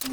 لە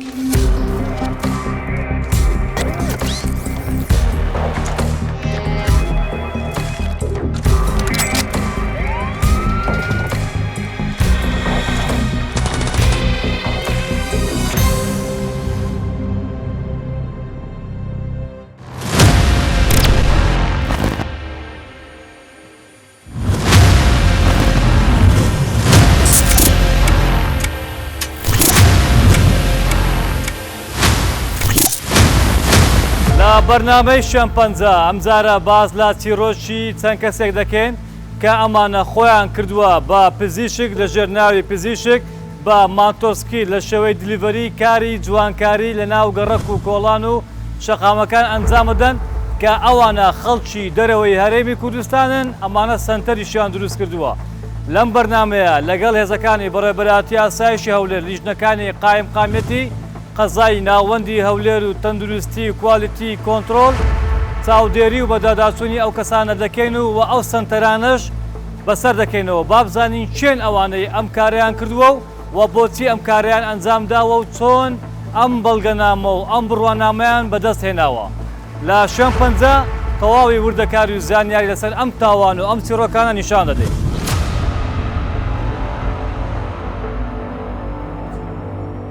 بەرنامەی شوێنپەنجە ئەمجارە باس لە چیڕۆکی چەند کەسێک دەکەین کە ئەمانە خۆیان کردووە بە پزیشک لە ژێر ناوی پزیشک بە ماتۆرسکیل لە شێوەی delivery کاری جوانکاری لە ناو گەڕەک و کۆڵان و شەقامەکان ئەنجامەدەن کە ئەوانە خەڵکی دەرەوەی هەرێمی کوردستانن ئەمانە سەنتەریشیان دروست کردووە لەم بەرنامەیە لەگەڵ هێزەکانی بەڕێوەبەرایەتی ئاسایشی هەولێر لیژنەکانی قایمقامیەتی قەزای ناوەندی هەولێر و تەندروستی و quality control چاودێری و بەدواداچوونی ئەو کەسانە دەکەین و وە ئەو سەنتەرانەش بەسەر دەکەینەوە بابزانین کێن ئەوانەی ئەم کارەیان کردووە و وە بۆچی ئەم کارەیان ئەنجام داوە و چۆن ئەم بەڵگەنامە و ئەم بڕوانامەیان بەدەست هێناوە. لە شوێن پەنجە تەواوی وردەکاری و زانیاری لەسەر ئەم تاوان و ئەم چیڕۆکانە نیشان دەدەین.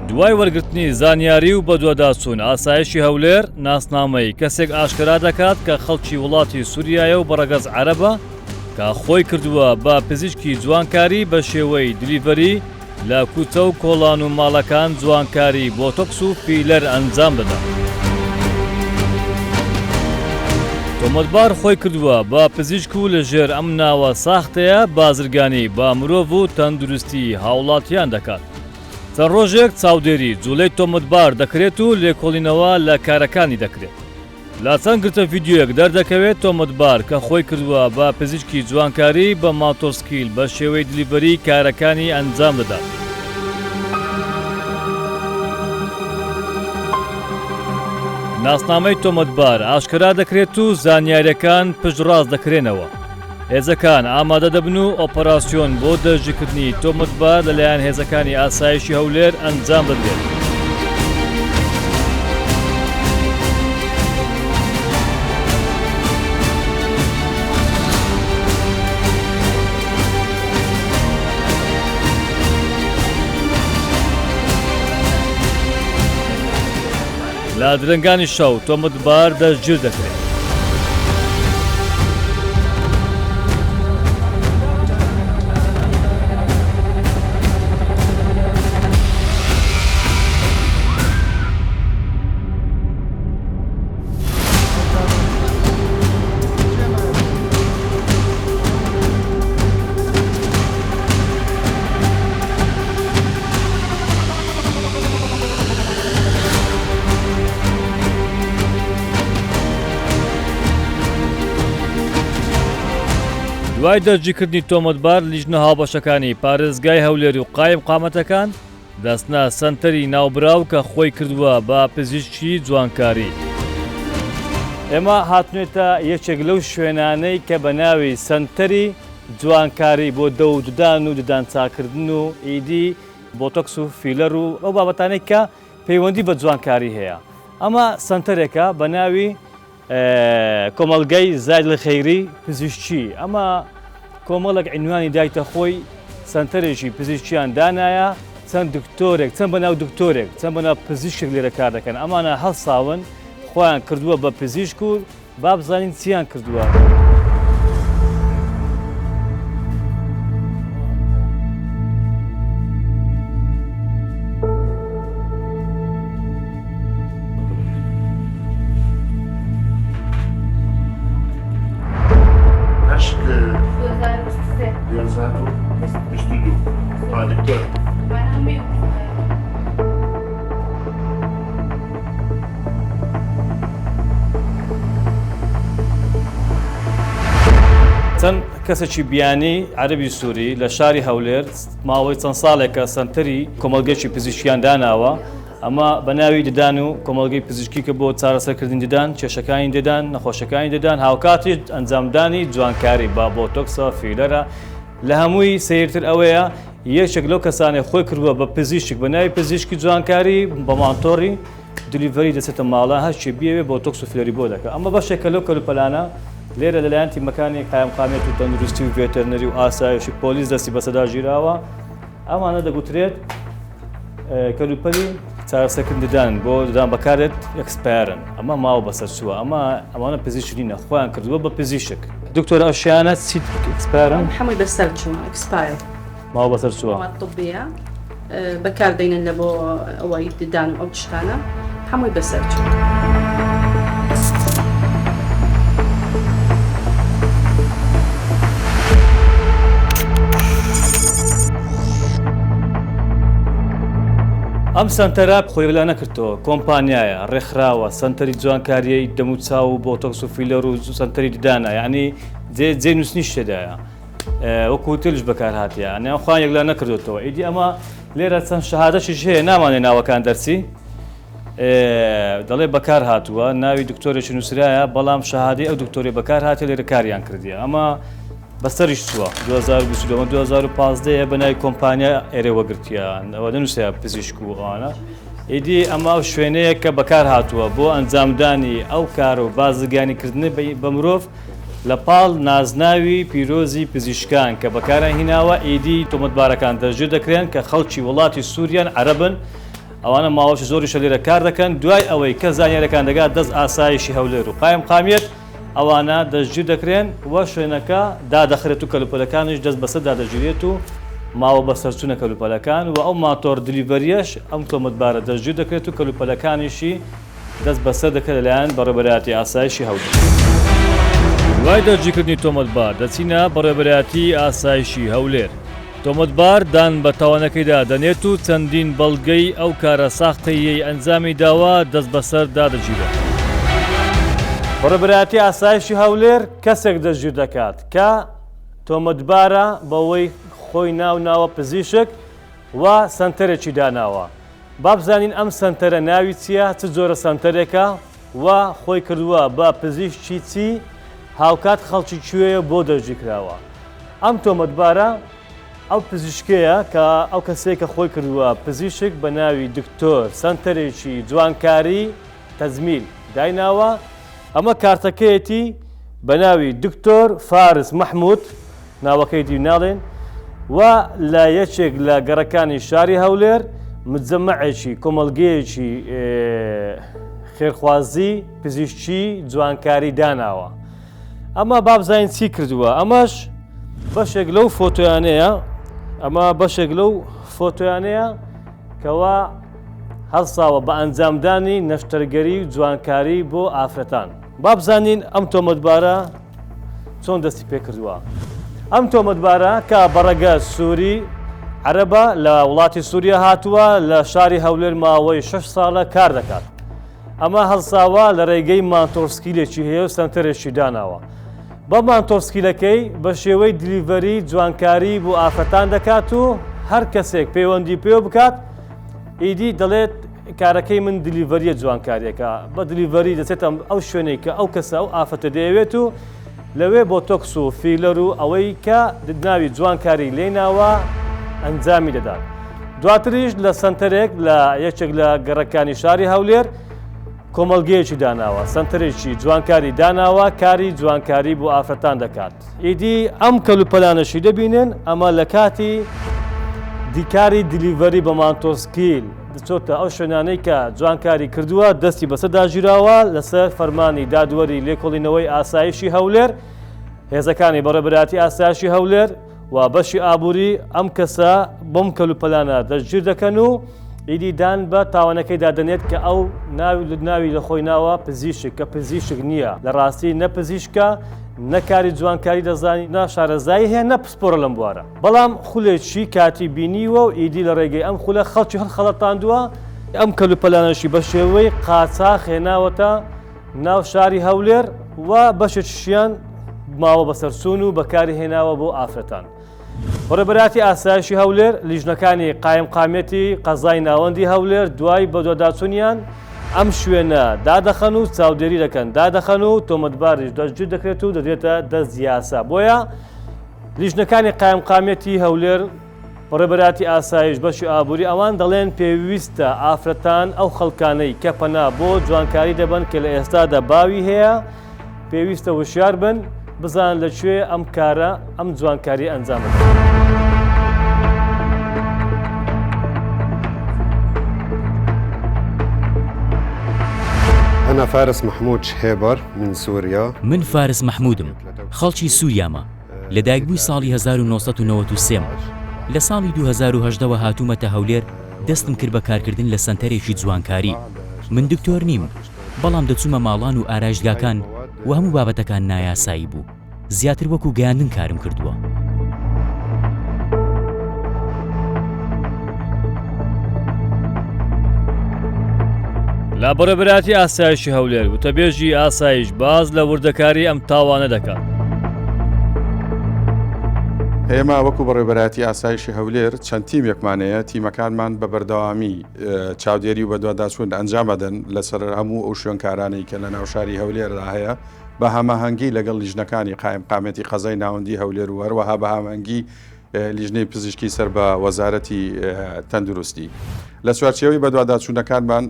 دوای وەرگرتنی زانیاری و بەدواداچوون، ئاسایشی هەولێر ناسنامەی کەسێک ئاشکرا دەکات کە خەڵکی وڵاتی سوریایە و بە ڕەگەز عەرەبە، کە خۆی کردووە بە پزیشکی جوانکاری بە شێوەی delivery لە کوچە و کۆڵان و ماڵەکان جوانکاری بۆتۆکس و فیلەر ئەنجام دەدات. تۆمەتبار خۆی کردووە بە پزیشک و لە ژێر ئەم ناوە ساختەیە بازرگانی بە مرۆڤ و تەندروستی هاوڵاتیان دەکات. چەند ڕۆژێک چاودێری جوڵەی تۆمەتبار دەکرێت و لێکۆڵینەوە لە کارەکانی دەکرێت. لە چەند گرتە ڤیدیۆیەک دەردەکەوێت تۆمەتبار کە خۆی کردووە بە پزیشکی جوانکاری بە ماتۆرسکیل بە شێوەی delivery کارەکانی ئەنجام دەدات. ناسنامەی تۆمەتبار ئاشکرا دەکرێت و زانیاریەکان پشتڕاست دەکرێنەوە. هێزەکان ئامادە دەبن و ئۆپەراسیۆن بۆ دەستگیرکردنی تۆمەتبار لەلایەن هێزەکانی ئاسایشی هەولێر ئەنجام دەدرێت. لە درەنگانی شەو تۆمەتبار دەستگیر دەکرێت. دوای دەستگیرکردنی تۆمەتبار لیژنە هاوبەشەکانی پارێزگای هەولێر و قایم قامەتەکان دەستنە سەنتەری ناوبراو کە خۆی کردووە بە پزیشکی جوانکاری. ئێمە هاتنێتە یەکێک لەو شوێنانەی کە بە ناوی سەنتەری جوانکاری بۆ دەو ددان و ددان چاکردن و ئیدی بۆتۆکس و فیلەر و ئەو بابەتانەی کە پەیوەندی بە جوانکاری هەیە. ئەمە سەنتەرێکە بە ناوی کۆمەڵگەی زاید الخەیری پزیشکی. ئەمە کۆمەڵێک عینوانی دایتە خۆی سەنتەرێکی پزیشکیان دانایە چەند دکتۆرێک چەند بەناو دکتۆرێک چەند بەناو پزیشکێک لێرە کار دەکەن ئەمانە هەڵساون خۆیان کردووە بە پزیشک و با بزانین چیان کردووە. چەند کەسێکی بیانی عەرەبی سووری لە شاری هەولێر ماوەی چەند ساڵێکە سەنتەری کۆمەڵگەیەکی پزیشکیان داناوە ئەمە بە ناوی ددان و کۆمەڵگەی پزیشکی کە بۆ چارەسەرکردنی ددان کێشەکانی ددان نەخۆشەکانی ددان هاوکاتیش ئەنجامدانی جوانکاری بە بۆتۆکسە فیلەرە لە هەمووی سەیرتر ئەوەیە. یەکێک لەو کەسانەی خۆی کردووە بە پزیشک بە ناوی پزیشکی جوانکاری بە مانتۆڕی delivery دەچێتە ماڵە هەرچی بیەوێ بۆتۆکس و فیلەری بۆ دەکا. ئەمە بەشێکە لەو کەلوپەلانە لێرە لەلایەن تیمەکانی قایمقامیەت و تەندروستی و ڤێتەرنەری و ئاسایش و پۆلیس دەستی بەسەدا گیراوە. ئەمانە دەگوترێت کەلوپەلی چارەسەرکردن ددان بۆ ددان بەکارێت expire ن ئەمە ماوە بەسەر چووە ئەمە ئەمانە پزیشک نینە خۆیان کردووە بە پزیشک دکتۆر ئەو شیانە چی expire ن هەمووی بەسەر چووە expire ماوە بەسەر چووە طبیە بەکار دەینن لە بۆ ئەوەی ددان و ئەو شتانە هەمووی بەسەر چوو. ئەم سەنتەرە خۆی وەلا نەکردەوە، کۆمپانیایە، ڕێکخراوە، سەنتەری جوانکاریی دەموچاو و بۆتۆکس و فیلەر و سەنتەری ددانە، یەعنی جێ جێ نووسنیش تێدایە. وەکو هوتێلیش بەکار هاتیە، یەعنی ئەم خۆیان یەکلا نەکردۆتەوە. ئیدی ئەمە لێرە چەند شەهادەشیش هەیە، نامانێ ناوەکان دەرچی. دەڵێ بەکار هاتووە، ناوی دکتۆرێکی نووسرایە، بەڵام شەهادەی ئەو دکتۆرەی بەکار هاتیە لێرە کاریان کردیە. ئەمە بەسەریش چووە 2022 ئەمە 2015 ە بە ناوی کۆمپانیا ئێرە وەگرتیە، ئەوە نەنووسرایە پزیشک و ئەوانە. ئیدی ئەمە ئەو شوێنەیە کە بەکار هاتووە بۆ ئەنجامدانی ئەو کار و بازرگانیکردنە بە مرۆڤ لە پاڵ نازناوی پیرۆزی پزیشکان کە بەکاریان هیناوە، ئیدی تۆمەتبارەکان دەستگیر دەکرێن کە خەڵکی وڵاتی سوریان، عەرەبن، ئەوانە ماوەکی زۆریشە لێرە کار دەکەن، دوای ئەوەی کە زانیاریەکان دەگات دەست ئاسایشی هەولێر و قایمقامیەت، ئەوانە دەستگیر دەکرێن و شوێنەکە دادەخرێت و کەلوپەلەکانیش دەست بەسەردا دەگیرێت و ماوە بەسەرچوونە کەلوپەلەکان و ئەو ماتۆڕ delivery یەش ئەم تۆمەتبارە دەستگیر دەکرێت و کەلوپەلەکانیشی دەست بەسەر دەکرێت لەلایەن بەڕێوەبەرایەتی ئاسایشی هەولێر. دوای دەستگیرکردنی تۆمەتبار دەچینە بەڕێوەبەرایەتی ئاسایشی هەولێر. تۆمەتبار دان بە تاوانەکەیدا دەنێت و چەندین بەڵگەی ئەو کارە ساختەییەی ئەنجامی داوە دەستبەسەردا دەگیرێت. بەڕێوەبەرایەتی ئاسایشی هەولێر کەسێک دەستگیر دەکات کە تۆمەتبارە بەوەی خۆی ناو ناوە پزیشک و سەنتەرێکی داناوە. با بزانین ئەم سەنتەرە ناوی چییە، چ جۆرە سەنتەرێکە و خۆی کردووە بە پزیشکی چی، هاوکات خەڵکی کوێیە و بۆ دەستگیرکراوە. ئەم تۆمەتبارە ئەو پزیشکەیە کە ئەو کەسەیە کە خۆی کردووە پزیشک بە ناوی دکتۆر سەنتەرێکی جوانکاری تەجمیل دایناوە، ئەمە کارتەکەیەتی بە ناوی دکتۆر فارس مەحمود ناوەکەی دی ناڵێن و لە یەکێک لە گەڕەکانی شاری هەولێر مجەمەعێکی کۆمەڵگەیەکی خێرخوازی پزیشکی جوانکاری داناوە. ئەمە با بزانین چی کردووە ئەمەش بەشێک لەو فۆتۆیانەیە ئەمە بەشێک لەو فۆتۆیانەیە کەوا هەڵساوە بە ئەنجامدانی نەشتەرگەری و جوانکاری بۆ ئافرەتان با بزانین ئەم تۆمەتبارە چۆن دەستی پێکردووە ئەم تۆمەتبارە کە بەڕەگە سووری عەرەبە لە وڵاتی سووریا هاتووە لە شاری هەولێر ماوەی 6 ساڵە کار دەکات ئەمە هەڵساوە لە ڕێگەی ماتۆڕسکیلێکی هەیە و سەنتەرێکی داناوە. بە ماتۆڕسکیلەکەی بە شێوەی delivery جوانکاری بۆ ئافرەتان دەکات و هەر کەسێک پەیوەندی پێوە بکات ئیدی دەڵێت کارەکەی من delivery یە جوانکاریەکە بە delivery دەچێتە ئەو شوێنێک کە ئەو کەسە ئەو ئافرەتە دەیەوێت و لەوێ بۆتۆکس و فیلەر و ئەوەی کە ناوی جوانکاری لێ ناوە ئەنجامی دەدات. دواتریش لە سەنتەرێک لە یەکێک لە گەڕەکانی شاری هەولێر کۆمەڵگەیەکی داناوە، سەنتەرێکی جوانکاری داناوە، کاری جوانکاری بۆ ئافرەتان دەکات. ئیدی ئەم کەلوپەلانەشی دەبینن، ئەمە لە کاتی دیکاری delivery بە ماتۆڕسکیل دەچۆتە ئەو شوێنانەی کە جوانکاری کردووە، دەستی بەسەردا گیراوە، لەسەر فەرمانی دادوەری لێکۆڵینەوەی ئاسایشی هەولێر، هێزەکانی بەڕێوەبەرایەتی ئاسایشی هەولێر، و بەشی ئابووری ئەم کەسە بەم کەلوپەلانە دەستگیر دەکەن و ئیدی دان بە تاوانەکەیدا دەنێت کە ئەو ناوی لە خۆی ناوە پزیشک کە پزیشک نییە لە ڕاستی نە پزیشکە نە کاری جوانکاری دەزانی نە شارەزایی هەیە نە پسپۆرە لەم بوارە بەڵام خولێکی کاتی بینیوە و ئیدی لە ڕێگەی ئەم خولە خەڵکی هەڵخەڵەتاندووە ئەم کەلوپەلانەشی بە شێوەی قاچاخ هێناوەتە ناو شاری هەولێر و بەشێکیشیان ماوە بەسەرچوون و بەکاری هێناوە بۆ ئافرەتان. بەڕێوەبەرایەتی ئاسایشی هەولێر، لیژنەکانی قایمقامیەتی قەزای ناوەندی هەولێر دوای بەدواداچوونیان ئەم شوێنە دادەخەن و چاودێری دەکەن دادەخەن و تۆمەتباریش دەستگیر دەکرێت و دەدرێتە دەست یاسا بۆیە لیژنەکانی قایمقامیەتی هەولێر. بەڕێوەبەرایەتی ئاسایش بەشی ئابووری ئەوان دەڵێن پێویستە ئافرەتان ئەو خەڵکانەی کە پەنا بۆ جوانکاری دەبەن کە لە ئێستادا باوی هەیە پێویستە وشیار بن بزانن لە کوێ ئەم کارە ئەم جوانکاری ئەنجام بدەن. أنا فارس محمود شهيبر من سوريا. من فارس مەحمودم، خەڵکی سوریامە، لەدایکبووی ساڵی 1993 م. لە ساڵی 2018 وە هاتوومەتە هەولێر دەستم کرد بە کارکردن لە سەنتەرێکی جوانکاری. من دکتۆر نیم، بەڵام دەچوومە ماڵان و ئارایشتگاکان و هەموو بابەتەکان نایاسایی بوو. زیاتر وەکو گەیاندن کارم کردووە. لە بەڕێوەبەرایەتی ئاسایشی هەولێر وتەبێژی ئاسایش باس لە وردەکاری ئەم تاوانە دەکات. ئێمە وەکو بەڕێوەبەرایەتی ئاسایشی هەولێر چەند تیمێکمان هەیە، تیمەکانمان بە بەردەوامی چاودێری و بەدواداچوون ئەنجام ئەدەن لەسەر هەموو ئەو شوێنکارانەی کە لە ناو شاری هەولێردا هەیە بە هەماهەنگی لەگەڵ لیژنەکانی قایمقامیەتی قەزای ناوەندی هەولێر و هەروەها بە هەماهەنگی لیژنەی پزیشکی سەر بە وەزارەتی تەندروستی. لە چوارچێوەی بەدواداچوونەکانمان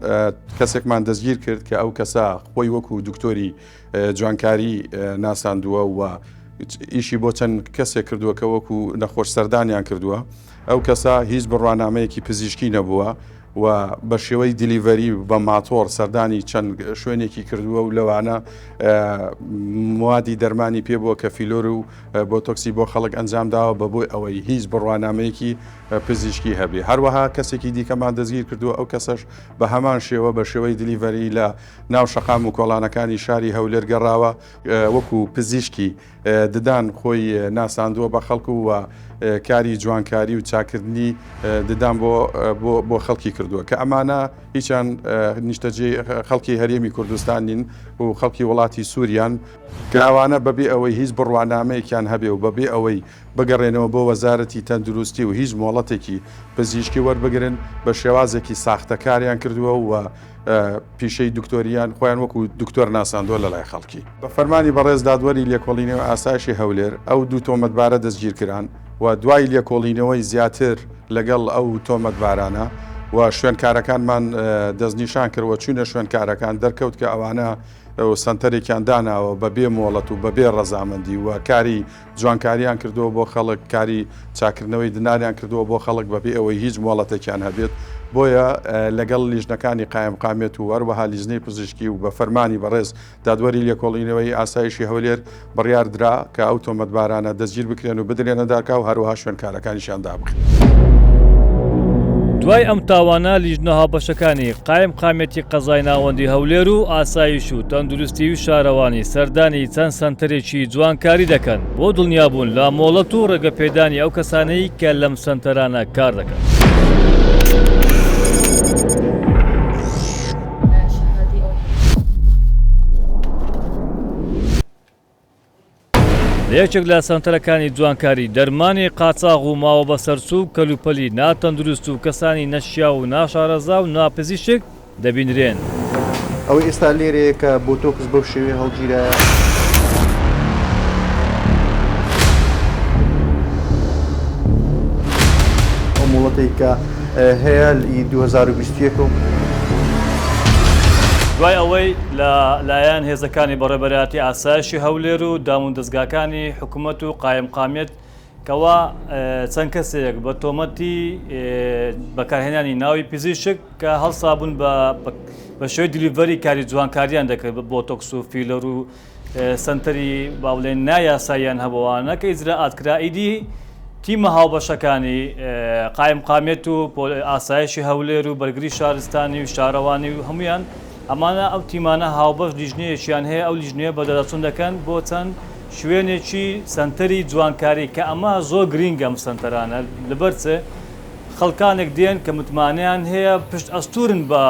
کەسێکمان دەستگیر کرد کە ئەو کەسە خۆی وەکو دکتۆری جوانکاری ناساندووە و ئیشی بۆ چەند کەسێک کردووە کە وەکو نەخۆش سەردانیان کردووە. ئەو کەسە هیچ بڕوانامەیەکی پزیشکی نەبووە و بە شێوەی delivery بە ماتۆڕ سەردانی چەند شوێنێکی کردووە و لەوانە موادی دەرمانی پێ بووە کە فیلۆر و بۆتۆکسی بۆ خەڵک ئەنجام داوە بە بۆی ئەوەی هیچ بڕوانامەیەکی پزیشکی هەبێ. هەروەها کەسێکی دیکەمان دەستگیر کردووە ئەو کەسەش بە هەمان شێوە بە شێوەی delivery لە ناو شەقام و کۆڵانەکانی شاری هەولێر گەڕاوە وەکو پزیشکی ددان خۆی ناساندووە بە خەڵک و کاری جوانکاری و چاکردنی ددان بۆ بۆ خەڵکی کردووە کە ئەمانە هیچیان نیشتەجێی خەڵکی هەرێمی کوردستان نین و خەڵکی وڵاتی سووریان، کە ئەوانە بەبێ ئەوەی هیچ بڕوانامەیەکیان هەبێ و بەبێ ئەوەی بگەڕێنەوە بۆ وەزارەتی تەندروستی و هیچ مۆڵەتێکی پزیشکی وەربگرن بە شێوازێکی ساختە کاریان کردووە و پیشەی دکتۆریان خۆیان وەکو دکتۆر ناساندووە لەلای خەڵکی. بە فەرمانی بەڕێز دادوەری لێکۆڵینەوەی ئاسایشی هەولێر ئەو دوو تۆمەتبارە دەستگیرکران و دوای لێکۆڵینەوەی زیاتر لەگەڵ ئەو تۆمەتبارانە و شوێنکارەکانمان دەستنیشان کرد و چوینە شوێنکارەکان دەرکەوت کە ئەوانە سەنتەرێکیان داناوە بە بێ مۆڵەت و بە بێ ڕەزامەندی و کاری جوانکاریان کردووە بۆ خەڵک، کاری چاککردنەوەی دناریان کردووە بۆ خەڵک بەبێ ئەوەی هیچ مۆڵەتێکیان هەبێت، بۆیە لەگەڵ لیژنەکانی قایمقامیەت و هەروەها لیژنەی پزیشکی و بە فەرمانی بەڕێز دادوەری لێکۆڵینەوەی ئاسایشی هەولێر بڕیار درا کە ئەو تۆمەتبارانە دەستگیر بکرێن و بدرێنە دادگا و هەروەها شوێنکارەکانیشیان دابخرێن. دوای ئەم تاوانە لیژنە هاوبەشەکانی قایمقامیەتی قەزای ناوەندی هەولێر و ئاسایش و تەندروستی و شارەوانی سەردانی چەند سەنتەرێکی جوانکاری دەکەن بۆ دڵنیابوون لە مۆڵەت و ڕێگەپێدانی ئەو کەسانەی کە لەم سەنتەرانە کار دەکەن. لە یەکێک لە سەنتەرەکانی جوانکاری دەرمانی قاچاغ و ماوە بەسەرچوو و کەلوپەلی ناتەندروست و کەسانی نەشیاو و ناشارەزا و ناپزیشک دەبینرێن. ئەوەی ئێستا لێرەیە کە بۆتۆکس بەو شێوەیە هەڵگیرایە. ئەو مۆڵەتەی کە هەیە ئی 2021 و. دوای ئەوەی لە لایەن هێزەکانی بەڕێوەبەرایەتی ئاسایشی هەولێر و دامودەزگاکانی حکومەت و قایمقامیەت کەوا چەند کەسێک بە تۆمەتی بەکارهێنانی ناوی پزیشک کە هەڵسابوون بە بە شێوەی delivery کاری جوانکاریان دەکرد بە بۆتۆکس و فیلەر و سەنتەری با بڵێن نایاساییان هەبووانە کە ئیجرائات کرا ئیدی تیمە هاوبەشەکانی قایمقامیەت و ئاسایشی هەولێر و بەرگری شارستانی و شارەوانی و هەمویان ئەمانە ئەو تیمانە هاوبەش لیژنەیەکیان هەیە ئەو لیژنەیە بەدەداچوون دەکەن بۆ چەند شوێنێکی سەنتەری جوانکاری کە ئەمە زۆر گرینگە ئەم سەنتەرانە لەبەر چ خەڵکانێک دێن کە متمانەیان هەیە پشت ئەستورن بە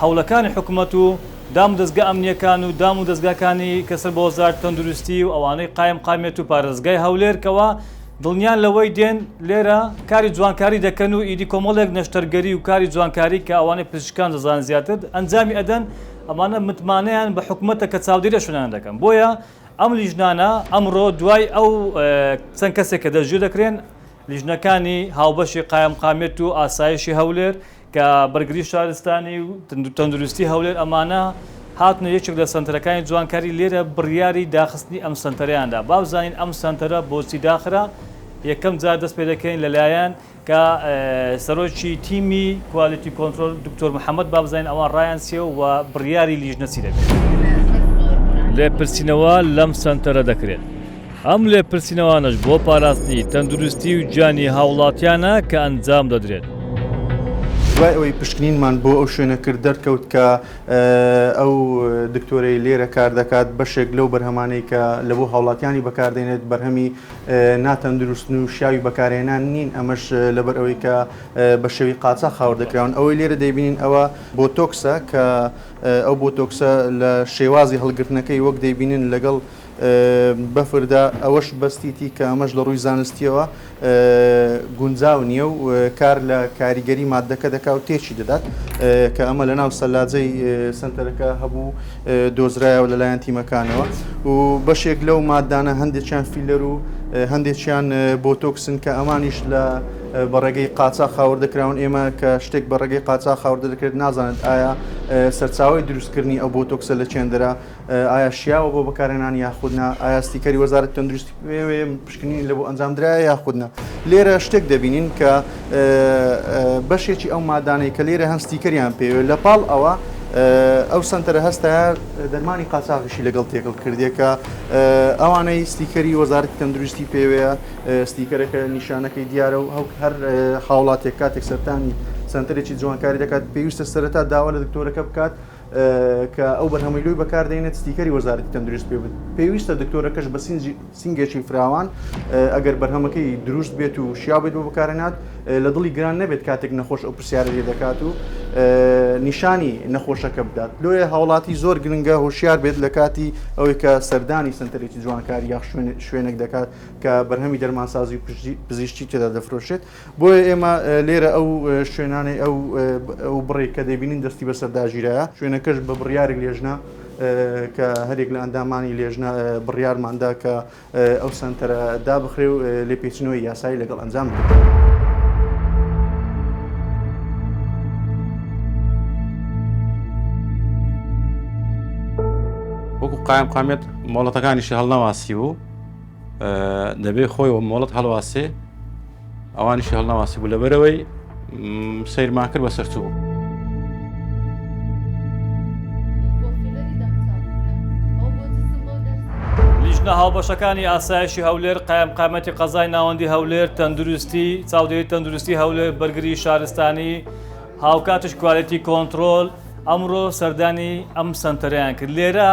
هەوڵەکانی حکومەت و دام و دەزگا ئەمنیەکان و دام و دەزگاکانی کە سەر بە وەزارەتی تەندروستی و ئەوانەی قایمقامیەت و پارێزگای هەولێر کەوا دڵنیان لەوەی دێن لێرە کاری جوانکاری دەکەن و ئیدی کۆمەڵێک نەشتەرگەری و کاری جوانکاری کە ئەوانەی پزیشکان دەزانن زیاتر ئەنجامی ئەدەن ئەمانە متمانەیان بە حکومەتە کە چاودێری ئەو شوێنانە دەکەن بۆیە ئەم لیژنانە ئەمڕۆ دوای ئەو چەند کەسێک کە دەستگیر دەکرێن. لیژنەکانی هاوبەشی قایمقامیەت و ئاسایشی هەولێر کە بەرگری شارستانی و تەندروستی هەولێر ئەمانە هاتنە یەکێک لە سەنتەرەکانی جوانکاری لێرە بڕیاری داخستنی ئەم سەنتەرەیاندا با بزانین ئەم سەنتەرە بۆچی داخرا یەکەم جار دەست پێ دەکەین لەلایەن کە سەرۆکی تیمی quality control دکتۆر محەممەد با بزانین ئەوان ڕایان چیە و بڕیاری لیژنە چی دەبێت. لێپرسینەوە لەم سەنتەرە دەکرێت. ئەم لێپرسینەوانەش بۆ پاراستنی تەندروستی و گیانی هاوڵاتیانە کە ئەنجام دەدرێت. دوای ئەوەی پشکنینمان بۆ ئەو شوێنە کرد دەرکەوت کە ئەو دکتۆرەی لێرە کار دەکات بەشێک لەو بەرهەمانەی کە لە بۆ هاوڵاتیانی بەکاردێنێت بەرهەمی ناتەندروستن و شیاوی بەکارهێنان نین ئەمەش لەبەر ئەوەی کە بە شێوەی قاچاخ هاوردەکراون ئەوەی لێرە دەیبینین ئەوە بۆتۆکسە کە ئەو بۆتۆکسە لە شێوازی هەڵگرتنەکەی وەک دەیبینن لەگەڵ بەفردا، ئەوەش بەستیتی کە ئەمەش لە ڕووی زانستییەوە گونجاو نییە و کار لە کاریگەری ماددەکە دەکا و تێکی دەدات، کە ئەمە لەناو سەلاجەی سەنتەرەکە هەبوو دۆزرایەوە لەلایەن تیمەکانەوە و بەشێک لەو ماددانە هەندێکیان فیلەر و هەندێکیان بۆتۆکسن کە ئەمانیش لە بە ڕێگەی قاچاخ هاوردە کراون، ئێمە کە شتێک بە ڕێگەی قاچاخ هاوردە دەکرێت نازانێت ئایا سەرچاوەی دروستکردنی ئەو بۆتۆکسە لە چێندەرە، ئایا شیاوە بۆ بەکارهێنان یاخود نا؟ ئایا ستیکەری وەزارەتی تەندروستی پێوەیە پشکنینی لە بۆ ئەنجام درایە یاخود نا؟ لێرە شتێک دەبینین کە بەشێکی ئەو مادانەی کە لێرە هەن ستیکەریان پێوە لە پاڵ ئەوە ئەو سەنتەرە هەستایە دەرمانی قاچاغیشی لەگەڵ تێکەڵ کردیە کە ئەوانەی ستیکەری وەزارەتی تەندروستی پێوەیە ستیکەرەکە نیشانەکەی دیارە و هەر هاوڵاتێک کاتێک سەرتانی سەنتەرێکی جوانکاری دەکات پێویستە سەرەتا داوا لە دکتۆرەکە بکات کە ئەو بەرهەمەی لۆی بەکاردێنێت ستیکەری وەزارەتی تەندروست پێ بێت پێویستە دکتۆرەکەش بە سینگێکی فراوان ئەگەر بەرهەمەکەی دروست بێت و شیاو بێت بۆ بەکارهێنات لە دڵی گران نەبێت کاتێک نەخۆش ئەو پرسیارە لێ دەکات و نیشانی نەخۆشەکە بدات لۆیە هاوڵاتی زۆر گرنگە هۆشیار بێت لە کاتی ئەوەی کە سەردانی سنتەرێکی جوانکاری یاخ شوێنێک دەکات کە بەرهەمی دەرمانسازی و پزیشکی تێدا دەفرۆشێت بۆیە ئێمە لێرە ئەو شوێنانەی ئەو ئەو بڕێک کە دەیبینین دەستی بەسەردا گیرایە، شوێنەکەش بە بڕیارێک لێژنە کە هەریەک لە ئەندامانی لێژنە بڕیارماندا کە ئەو سەنتەرە دابخرێ و لێپێچینەوەی یاسایی لەگەڵ ئەنجام بدرێت. وەکو قایمقامیەت مۆڵەتەکانیشی هەڵنەواسی بوو دەبێ خۆی و مۆڵەت هەڵواسێ ئەوانیشی هەڵنەواسی بوو لەبەرەوەی سەیرمان کرد بەسەر چوو. لیژنە هاوبەشەکانی ئاسایشی هەولێر، قایمقامیەتی قەزای ناوەندی هەولێر، تەندروستی، چاودێری تەندروستی هەولێر، بەرگری شارستانی، هاوکاتیش quality control ئەمڕۆ سەردانی ئەم سەنتەرەیان کرد. لێرە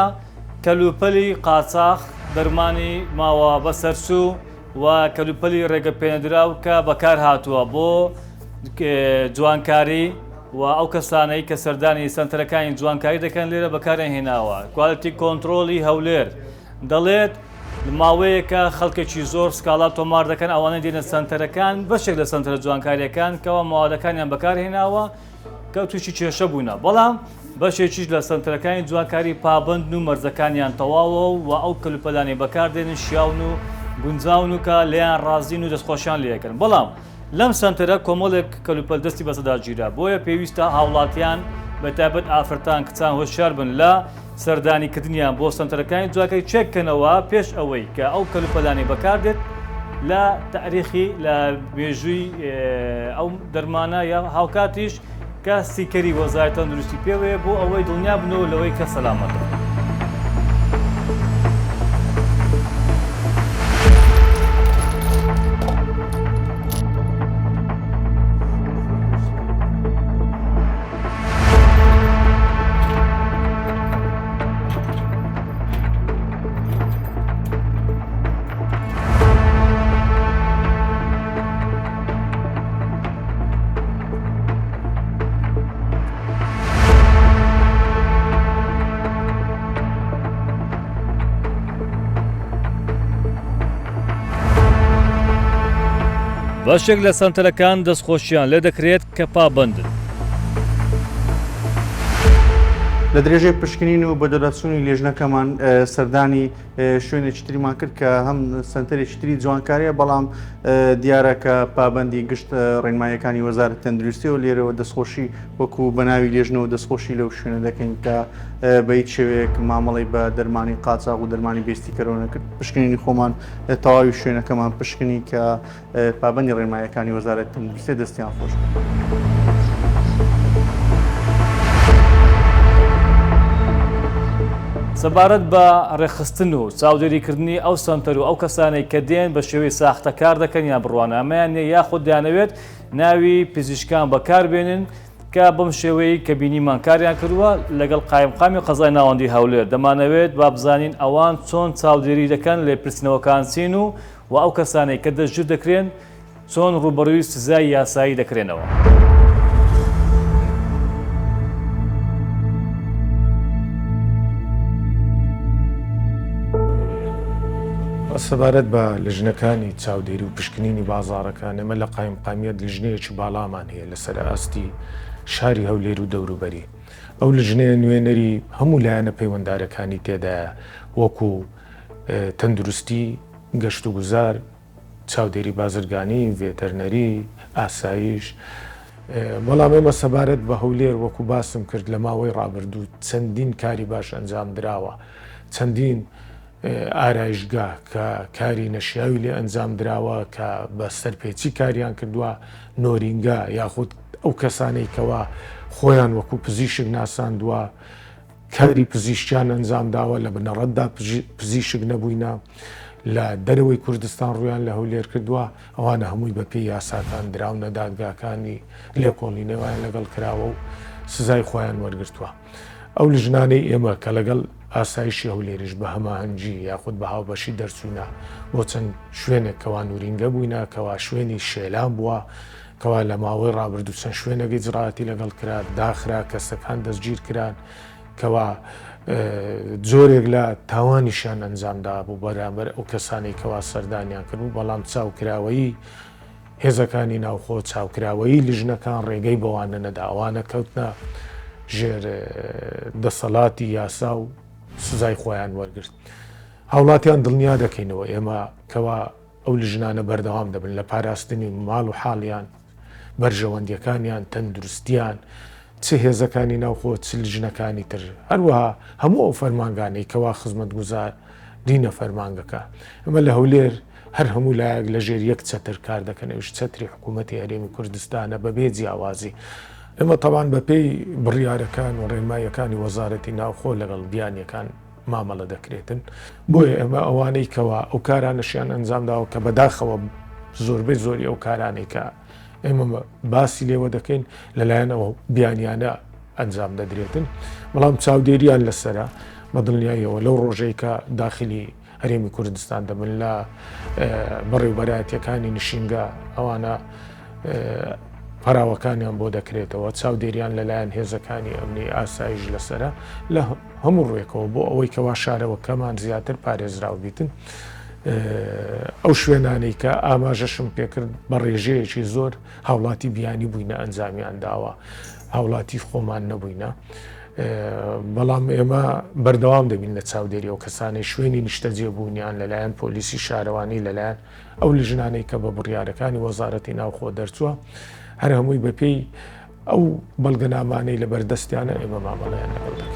کەلوپەلی قاچاخ، دەرمانی ماوە بەسەرچوو، و کەلوپەلی ڕێگەپێنەدراو کە بەکارهاتووە بۆ جوانکاری و ئەو کەسانەی کە سەردانی سەنتەرەکانی جوانکاری دەکەن لێرە بەکاریان هێناوە. quality control ی هەولێر دەڵێت، ماوەیەکە خەڵکێکی زۆر سکاڵا تۆمار دەکەن ئەوانەی دێنە سەنتەرەکان بەشێک لە سەنتەرە جوانکاریەکان کەوا مەوادەکانیان بەکارهێناوە کە تووشی کێشە بوونە، بەڵام بەشێکیش لە سەنتەرەکانی جوانکاری پابەندن و مەرجەکانیان تەواوە و ئەو کەلوپەلانەی بەکاردێنن شیاون و گونجاون و کە لێیان ڕازین و دەستخۆشیان لێکەن، بەڵام لەم سەنتەرە کۆمەڵێک کەلوپەل دەستی بەسەردا گیرا، بۆیە پێویستە هاوڵاتیان بەتایبەت ئافرەتان کچان هۆشیار بن لە سەردانیکردنیان بۆ سەنتەرەکانی جوانکاری چێک بکەنەوە پێش ئەوەی کە ئەو کەلوپەلانەی بەکاردێت لە تاریخی لە مێژووی ئەو دەرمانە یا هاوکاتیش کە ستیکەری وەزارەتی تەندروستی پێوەیە بۆ ئەوەی دڵنیا بنەوە لەوەی کە سەلامەتە. بەشێک لە سەنتەرەکان دەستخۆشیان لێدەکرێت کە پابەندن. لە درێژەی پشکنین و بەدواداچوونی لێژنەکەمان سەردانی شوێنێکی تریمان کرد کە هەم سەنتەرێکی تری جوانکاریە بەڵام دیارە کە پابەندی گشت ڕێنماییەکانی وەزارەت تەندروستی و لێرەوە دەستخۆشی وەکو بەناوی لێژنەوە دەستخۆشی لەو شوێنە دەکەین کە بە هیچ شێوەیەک مامەڵەی بە دەرمانی قاچاغ و دەرمانی بێستیکەرەوە نەکرد پشکنینی خۆمان تەواوی شوێنەکەمان پشکنی کە پابەندی ڕێنماییەکانی وەزارەتی تەندروستیە دەستیان خۆش بێت. سەبارەت بە ڕێکخستن و چاودێریکردنی ئەو سەنتەر و ئەو کەسانەی کە دێن بە شێوەی ساختە کار دەکەن یان بڕوانامەیان نییە یاخود دەیانەوێت ناوی پزیشکان بەکاربێنن کە بەم شێوەیەی کە بینیمان کاریان کردووە لەگەڵ قایمقامی قەزای ناوەندی هەولێر دەمانەوێت با بزانین ئەوان چۆن چاودێری دەکەن لێپرسینەوەکان چین و و ئەو کەسانەی کە دەستگیر دەکرێن چۆن ڕووبەڕووی سزای یاسایی دەکرێنەوە. سەبارەت بە لجنەکانی چاودێری و پشکنینی بازاڕەکان، ئێمە لە قایمقامیەت لجنەیەکی باڵامان هەیە لەسەر ئاستی شاری هەولێر و دەوروبەری. ئەو لجنەیە نوێنەری هەموو لایەنە پەیوەندارەکانی تێدایە وەکو تەندروستی، گەشتوگوزار، چاودێری بازرگانی، ڤێتەرنەری، ئاسایش. بەڵام ئێمە سەبارەت بە هەولێر وەکو باسم کرد لە ماوەی ڕابردوو چەندین کاری باش ئەنجام دراوە، چەندین ئارایشگا کە کاری نەشیاوی لێ ئەنجام دراوە کە بە سەرپێچی کاریان کردووە، نۆرینگە یاخود ئەو کەسانەی کەوا خۆیان وەکو پزیشک ناساندووە، کاری پزیشکیان ئەنجام داوە، لە بنەڕەتدا پزیشک نەبووینە، لە دەرەوەی کوردستان ڕوویان لە هەولێر کردووە، ئەوانە هەمووی بە پێی یاساکان دراونە دادگاکانی لێکۆڵینەوەیان لەگەڵ کراوە و سزای خۆیان وەرگرتووە. ئەو لجنانەی ئێمە کە لەگەڵ ئاسایشی هەولێریش بە هەماهەنگی یاخود بە هاوبەشی دەرچووینە بۆ چەند شوێنێک کەوا نورینگە بووینە، کەوا شوێنی شێلان بووە، کەوا لە ماوەی ڕابردوو چەند شوێنێک ئیجرائاتی لەگەڵ کرا، داخرا، کەسەکان دەستگیر کران، کەوا جۆرێک لە تاوانیشیان ئەنجام دابوو بەرامبەر ئەو کەسانەی کەوا سەردانیان کردبوو، بەڵام چاوکراوەیی هێزەکانی ناوخۆ، چاوکراوەیی لیژنەکان ڕێگەی بەوانە نەدا، ئەوانە کەوتنە ژێر دەسەڵاتی یاسا و سزای خۆیان وەرگرت. هاوڵاتیان دڵنیا دەکەینەوە ئێمە کەوا ئەو لیژنانە بەردەوام دەبن لە پاراستنی ماڵ و حاڵیان، بەرژەوەندییەکانیان، تەندروستییان، چ هێزەکانی ناوخۆ چ لیژنەکانی تر، هەروەها هەموو ئەو فەرمانگانەی کەوا خزمەتگوزارینە فەرمانگەکە. ئێمە لە هەولێر هەر هەموو لایەک لە ژێر یەک چەتر کار دەکەن ئەویش چەتری حکوومەتی هەرێمی کوردستانە بەبێ جیاوازی. ئێمە تەبعەن بەپێی بڕیارەکان و ڕێنماییەکانی وەزارەتی ناوخۆ لەگەڵ بیانییەکان مامەڵە دەکرێتن بۆیە ئێمە ئەوانەی کەوا ئەو کارانەشیان ئەنجام داوە کە بەداخەوە زۆربەی زۆری ئەو کارانەی کە ئێمە باسی لێوە دەکەین لەلایەن ئەو بیانیانە ئەنجام دەدرێتن بەڵام چاودێریان لەسرە بە دڵنیاییەوە لەو ڕۆژەی کە داخلی هەرێمی کوردستان دەبن لە بەڕێوبەرایەتیەکانی نشینگە ئەوانە پەراوەکانیان بۆ دەکرێتەوە چاودێریان لەلایەن هێزەکانی ئەمنی ئاسایش لەسرە لە هەموو ڕوێکەوە بۆ ئەوەی کەوا شارەوەکەمان زیاتر پارێزراو بیتن ئەو شوێنانەی کە ئاماژەشم پێکرد بە ڕێژەیەکی زۆر هاوڵاتی بیانی بووینە ئەنجامیان داوە هاوڵاتی خۆمان نەبووینە بەڵام ئێمە بەردەوام دەبین لە چاودێری ئەو کەسانەی شوێنی نیشتەجێ بوونیان لەلایەن پۆلیسی شارەوانی لەلایەن ئەو لیژنانەی کە بە بڕیارەکانی وەزارەتی ناوخۆ دەرچووە هەر هەمووی بەپێی ئەو بەڵگەنامانەی لەبەردەستیانە ئێمە مامەڵەیان لەگەڵ دەکەین.